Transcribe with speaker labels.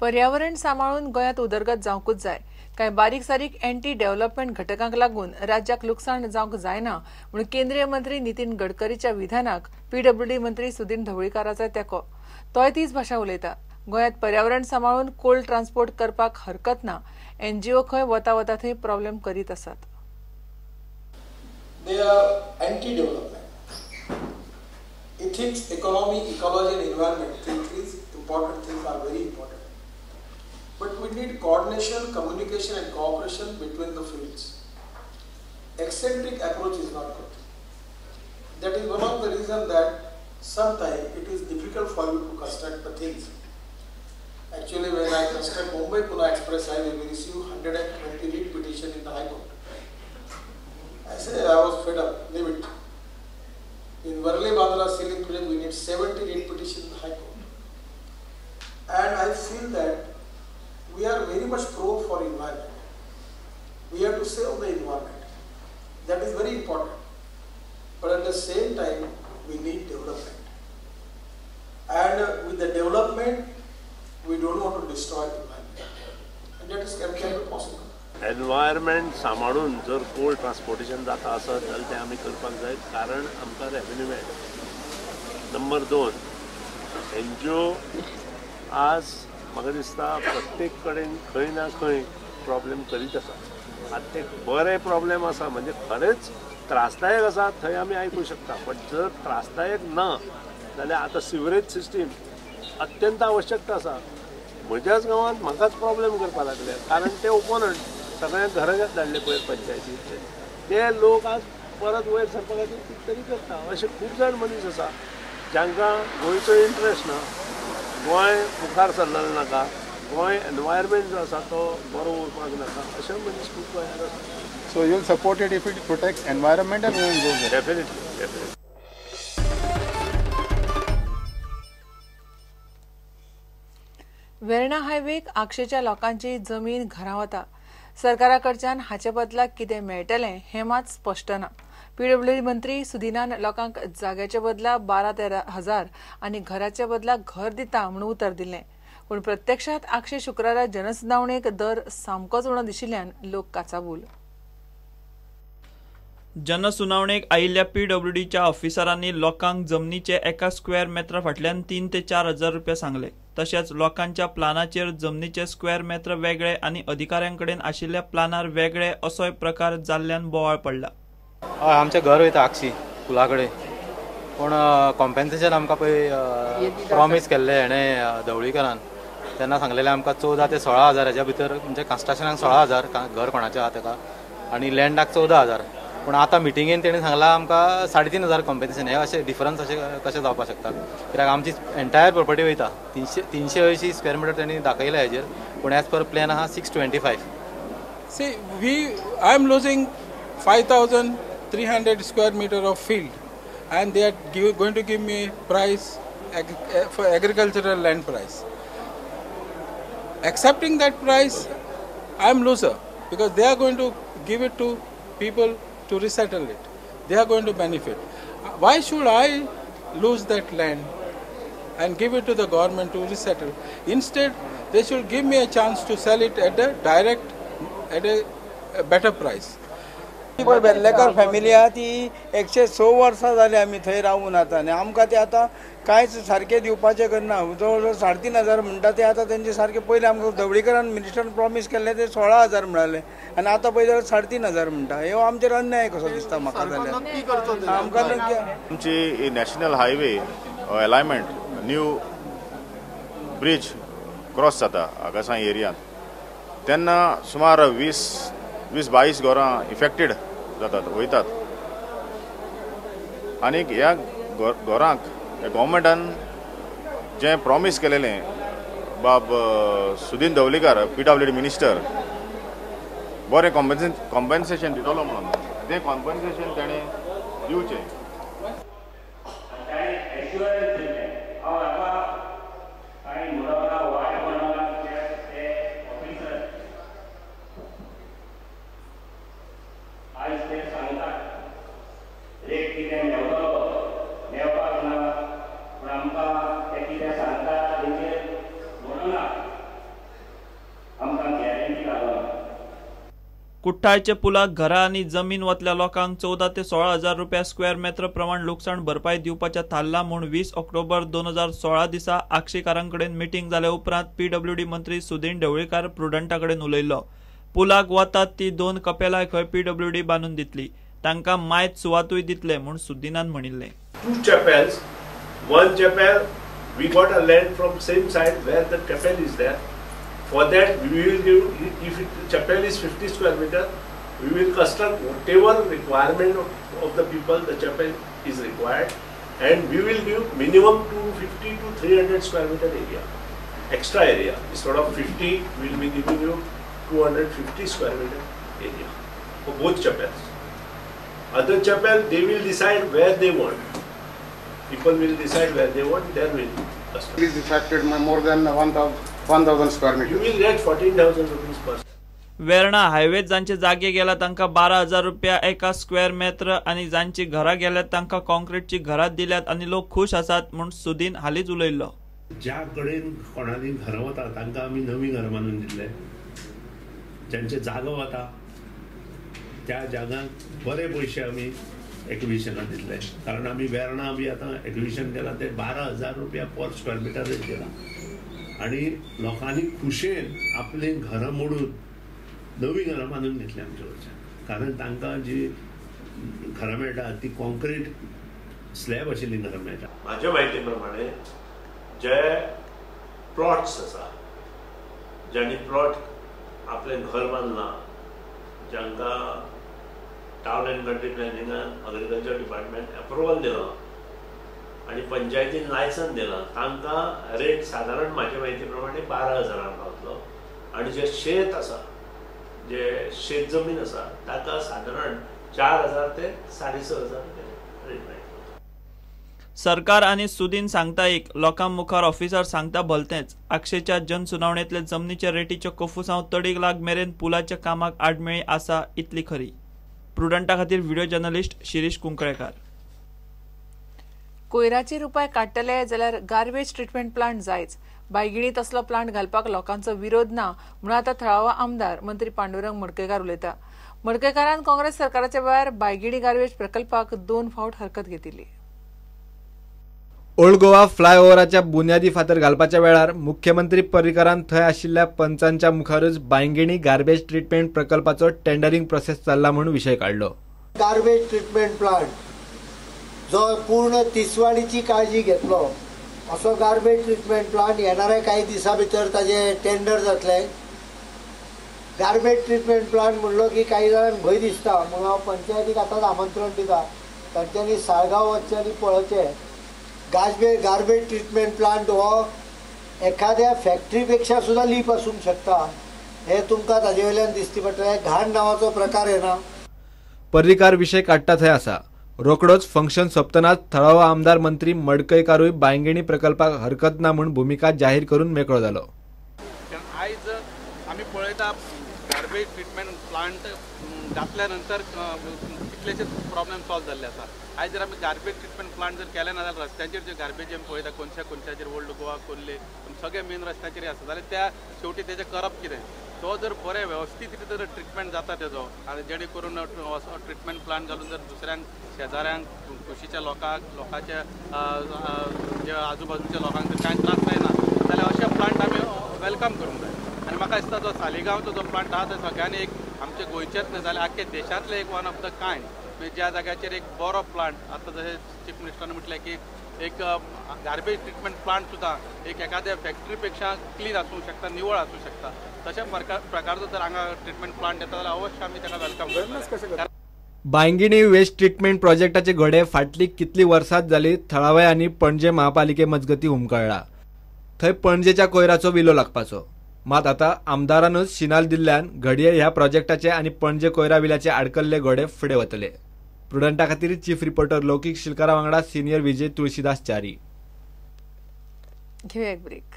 Speaker 1: पर्यावरण सांबाळून गोंयांत उदरगत जावंकूच जाय. कांय बारीक सारीक एंटी डेव्हलपमेंट घटकांक लागून राज्याक लुकसाण जावंक जायना म्हूण केंद्रीय मंत्री नितीन गडकरीच्या विधानाक पीडब्ल्यूडी मंत्री सुदिन ढवळीकाराचो तेंको. तोय तीच भाशा उलयता. गोंयांत पर्यावरण सांबाळून कोल ट्रान्सपोर्ट करपाक हरकत ना. एनजीओ खंय वता वता थंय प्रॉब्लेम करीत आसात.
Speaker 2: They are anti-development. Ethics, economy, ecology and environment, three important things are very important. But we need coordination, communication and cooperation between the fields. Eccentric approach is not good. That is one of the reasons that sometimes it is difficult for you to construct the things. Actually, when I construct Mumbai-Pune Express Highway, we receive 120 writ petition in the High Court. I say I was fed up, leave it. In Worli-Bandra ceiling project, we need 70 writ petition in the High Court. And I feel that we are very much pro for environment. We have to save the environment. That is very important. But at the same time, we need development. And with the development, we don't want to destroy the environment. And that is can be possible.
Speaker 3: Environment सांबाळून जर कोल transportation जाता आसत जाल्यार तें आमी करपाक जाय, कारण आमकां रेवेन्यू मेळटा. नंबर 2, एनजीओ आज म्हाका दिसता प्रत्येक कडेन खंय ना खंय प्रॉब्लेम करीत आसा. आतां ते बरे प्रॉब्लेम आसा म्हणजे खरेंच त्रासदायक आसा थंय आमी आयकूं शकता, बट जर त्रासदायक ना जाल्यार आतां सिवरेज सिस्टीम अत्यंत आवश्यकता आसा. म्हज्याच गांवांत म्हाकाच प्रॉब्लेम करपाक लागले, कारण ते ओपोनंट सगळ्यांक घरां धाडले पयर पंचायतींतले, ते लोक आज परत वयर सरपा खातीर कितें तरी करता. अशे खूब जाण मनीस आसा जांकां गोंयचो इंट्रस्ट ना, गोंय मुखार सरलेलें नाका, गोंय एनवायरमेंट जो आसा तो बरो उरपाक नाका, अशे मनीस खूब गोंयांत आसा.
Speaker 4: So you will support it if it protects environment and women goes.
Speaker 3: Definitely, definitely.
Speaker 1: Verna हायवेक आगशेच्या लोकांची जमीन घरां वता. सरकारा कडच्यान हाचे बदलाक कितें मेळटलें हें मात स्पश्ट ना. पीडब्ल्यूडी मंत्री सुदिनान लोकांक जाग्याच्या बदला 12-13 हजार आनी घराच्या बदला घर दिता म्हूण उतर दिलें, पूण प्रत्यक्षात आगशे शुक्रारा जनसुनावणेक दर सामकोच उणो दिशिल्ल्यान लोक काचाबूल.
Speaker 5: जनसुनावणेक आयिल्ल्या पीडब्ल्यूडीच्या ऑफिसरांनी लोकांक जमनीचे एका स्क्वेअर मेत्रा फाटल्यान 3 ते 4 हजार रुपया सांगले. तशेंच लोकांच्या प्लानाचेर जमनीचे स्क्वेअर मेत्र वेगळे आनी अधिकाऱ्यांकडेन आशिल्ल्या प्लानार वेगळे असोय प्रकार जाल्ल्यान बोवाळ पडला.
Speaker 6: हय, आमचें घर वयता आगशी पुला कडेन, पूण कॉम्पेन्सेशन आमकां पळय प्रॉमीस केल्लें हेणें ढवळीकरान, तेन्ना सांगलेलें आमकां 14 ते 16 हजाराच्या भितर, म्हणजे कन्स्ट्रक्शनाक 16 हजार घर कोणाचें आहा तेका आनी लँडाक 14 हजार. पूण आतां मिटिंगेन तेणें सांगलां आमकां 3.5 हजार कॉम्पेन्सेशन. हें अशें डिफरन्स अशें कशें जावपाक शकता? कित्याक आमची एंटायर प्रोपर्टी वयता 380 स्क्वेअर मिटर तेणी दाखयला हेजेर, पूण एज पर प्लॅन आहा 625.
Speaker 7: See, I am losing 5,300 square meter of field and they are going to give me price for agricultural land price. Accepting that price, I am loser because they are going to give it to people to resettle it. They are going to benefit. Why should I lose that land and give it to the government to resettle? Instead, they should give me a chance to sell it at a direct, at a better price.
Speaker 8: Verlekar family आहा ती 106 वर्सां जाली आमी थंय रावून आतां, आनी आमकां ते आतां कांयच सारकें दिवपाचें करना. जवळ जवळ 3.5 हजार म्हणटा ते आतां तेंचे सारकें. पयलीं आमकां ढवळीकरान मिनिस्टरान प्रॉमीस केल्लें ते 16 हजार म्हणाले आनी आतां पळय जाल्यार 3.5 हजार म्हणटा. हो आमचेर अन्याय कसो दिसता म्हाका जाल्यार. आमकां
Speaker 9: आमची national highway alignment new bridge cross जाता आगासां एरियांत, तेन्ना सुमार 20-22 घरां इफेक्टेड जातात वयतात आनी ह्या घरांक गव्हर्मेंटान जें प्रॉमीस केलेलें बाब सुदीन धवलीकर पीडब्ल्यूडी मिनिस्टर बरें कॉम्पन्सेशन दितलो म्हणून, तें कॉम्पन्सेशन ताणें दिवचें.
Speaker 10: मेवपाक ना, पूण आमकां ते कितें सांगता तेचेर म्हणूना.
Speaker 5: कुठ्ठाळचे पुलाक घरां आनी जमीन वतल्या लोकांक 14 ते 16 हजार रुपया स्क्वेअर मेत्र प्रमाण लुकसाण भरपाय दिवपाच्या थारला म्हूण 20 ऑक्टोबर 2016 दिसा आक्षीकारांकडेन मिटींग जाल्या उपरांत पीडब्ल्यूडी मंत्री सुदीन ढवळीकार प्रुडंटा कडेन उलयलो. पुलाक वतात ती 2 कपेलां खंय पीडब्ल्यूडी बांदून दितली, तांकां मायत सुवातूय दितले म्हूण सुदीनान म्हणिल्लें.
Speaker 3: 2 chapels, 1 chapel we got a land from same side where the chapel is there. For that we will give, if the chapel is 50 square meter, we will construct whatever requirement of the people the chapel is required, and we will give minimum 250 to 300 square meter area, extra area. Instead of 50, we will be giving you 250 square meter area for both chapels. Other chapel, they will decide where they want. People will decide where they want, there will construct.
Speaker 4: It is affected by more than 1,000 square meters.
Speaker 3: You will get 14,000 rupees per.
Speaker 5: Verna highway जांचे जागे गेला तांकां 12,000 रुपया एका square मेत्र आनी जांची घरां गेल्यात तांकां कॉन्क्रीटची घरां दिल्यात आनी लोक खुश आसात म्हूण सुदीन हालींच उलयल्लो.
Speaker 3: ज्या कडेन कोणाली घरां वता तांकां आमी नवी घरां बांदून दितले, जांचे जागो वता त्या जागांक बरे पयशे आमी एक्विजिशनाक दितले, कारण आमी वेर्णा बी आतां एक्विजिशन केलां ते 12,000 रुपया पर स्क्वेअर मिटरच केलां आनी लोकांनी खुशेन आपलीं घरां मोडून नवीं घरां बांदून घेतली आमचे कडच्यान, कारण तांकां जी घरां मेळटा ती कॉन्क्रीट स्लॅब आशिल्लीं घरां मेळटा. म्हाज्या म्हायती प्रमाणे जे प्लॉट्स आसा, ज्यांनी प्लॉट आपलें घर बांदलां, जांकां टावन अँड कंट्री प्लॅनिंगान एग्रीकल्चर डिपार्टमेंट एप्रुवल दिलां आनी पंचायतीन लायसन दिलां, तांकां रेट सादारण म्हाज्या म्हायती प्रमाणे 12,000 पावतलो आनी जे शेत आसा, जे शेत जमीन आसा ताका सादारण 4,000 ते 6,500 रुपया रेट मेळटलो.
Speaker 5: सरकार आनी सुदीन सांगता एक, लोकां मुखार ऑफिसर सांगता भलतेंच. आक्षेच्या जनसुनावणेंतले जमनीच्या रेटीच्यो कोफुसांव तडीक लाग मेरेन पुलाच्या कामाक आडमेळी आसा इतली खरी. प्रुडंटा खातीर व्हिडिओ जर्नलिस्ट शिरीष कुंकळेकार.
Speaker 1: कोयराचेर उपाय काडटले जाल्यार गार्बेज ट्रिटमेंट प्लांट जायच. बायगिणी तसलो प्लांट घालपाक लोकांचो विरोध ना म्हणून आतां थळावो आमदार मंत्री पांडुरंग मडकयकार उलयता. मडकयकारान काँग्रेस सरकाराच्या वेळार बायगिणी गार्बेज प्रकल्पाक 2 फावट हरकत घेतिल्ली.
Speaker 10: ओल्ड गोवा फ्लायओव्हराच्या बुन्यादी फातर घालपाच्या वेळार मुख्यमंत्री पर्रीकारान थंय आशिल्ल्या पंचांच्या मुखारूच बायंगिणी गार्बेज ट्रिटमेंट प्रकल्पाचो टेंडरिंग प्रोसेस चल्ला म्हूण विशय काडलो.
Speaker 11: गार्बेज ट्रिटमेंट प्लांट जो पूर्ण तिसवाडीची काळजी घेतलो असो गार्बेज ट्रिटमेंट प्लांट येणाऱ्या काही दिसां भितर ताजे टेंडर जातले. गार्बेज ट्रिटमेंट प्लांट म्हणलो की काही जाणांक भंय दिसता, म्हणून हांव पंचायतीक आतांच आमंत्रण दिता तांच्यांनी साळगांव वचचें आनी पळोवचें. गार्बेज ट्रिटमेंट प्लांट हो एखाद्या फॅक्टरीपेक्षा सुद्दां लीप आसूंक शकता हें तुमकां ताजे वयल्यान दिसती पडटलें. घाण नांवाचो प्रकार येना.
Speaker 10: पर्रीकार विशय काडटा थंय आसा. रोकडोच फंक्शन सोंपतनाच थळावो आमदार मंत्री मडकयकारूय बायंगिणी प्रकल्पाक हरकत ना म्हूण भुमिका जाहीर करून मेकळो जालो.
Speaker 7: आयज आमी पळयता गार्बेज ट्रिटमेंट प्लांट घातल्या नंतर कितलेशेच प्रॉब्लेम सॉल्व जाल्ले आसा. आयज जर आमी गार्बेज ट्रिटमेंट प्लांट जर केलें ना जाल्यार रस्त्यांचेर जे गार्बेज आमी पळयता कोनशा कोनशाचेर ओल्ड गोवा कोल्ले सगळे मेन रस्त्यांचेर आसा जाल्यार त्या शेवटी तेजें करप कितें, तो जर बरें वेवस्थीत रितीन जर ट्रिटमेंट जाता तेजो आनी जेणे करून असो ट्रिटमेंट प्लांट घालून जर दुसऱ्यांक शेजाऱ्यांक कुशीच्या लोकांक लोकांच्या जे आजूबाजूच्या लोकांक जर कांय त्रास जायना जाल्यार अशे प्लांट आमी welcome करूंक जाय. आनी म्हाका दिसता जो सालिगांवचो जो प्लांट आसा तो सगळ्यांनी एक आमच्या गोंयचेच न्हय जाल्यार आख्खे देशांतले एक वन ऑफ the kind, म्हणजे ज्या जाग्याचेर एक बरो प्लांट आतां जशें चीफ मिनिस्टरान म्हटलें की एक गार्बेज ट्रिटमेंट प्लांट सुद्दां एक एखाद्या फॅक्टरी पेक्षा क्लीन आसूंक शकता, निवळ आसूंक शकता. तशा प्रकारचो जर हांगा ट्रिटमेंट प्लांट येता जाल्यार अवश्य आमी ताका welcome करतले.
Speaker 10: बायंगिणी वेस्ट ट्रिटमेंट प्रोजेक्टाचे घडे फाटली कितली वर्सां जाली थळावे आनी पणजे महापालिके मजगती हुमकळ्ळा. थंय पणजेच्या कोयराचो विलो लागपाचो. मात आतां आमदारानूच शिनाल दिल्ल्यान घडये ह्या प्रोजेक्टाचे आनी पणजे कोयरा विल्याचे आडकल्ले घोडे फुडें वतले. प्रुडंटा खातीर चीफ रिपोर्टर लौकीक शिलकारा वांगडा सिनियर विजय तुळशीदास च्यारी.
Speaker 1: घेऊया एक ब्रेक.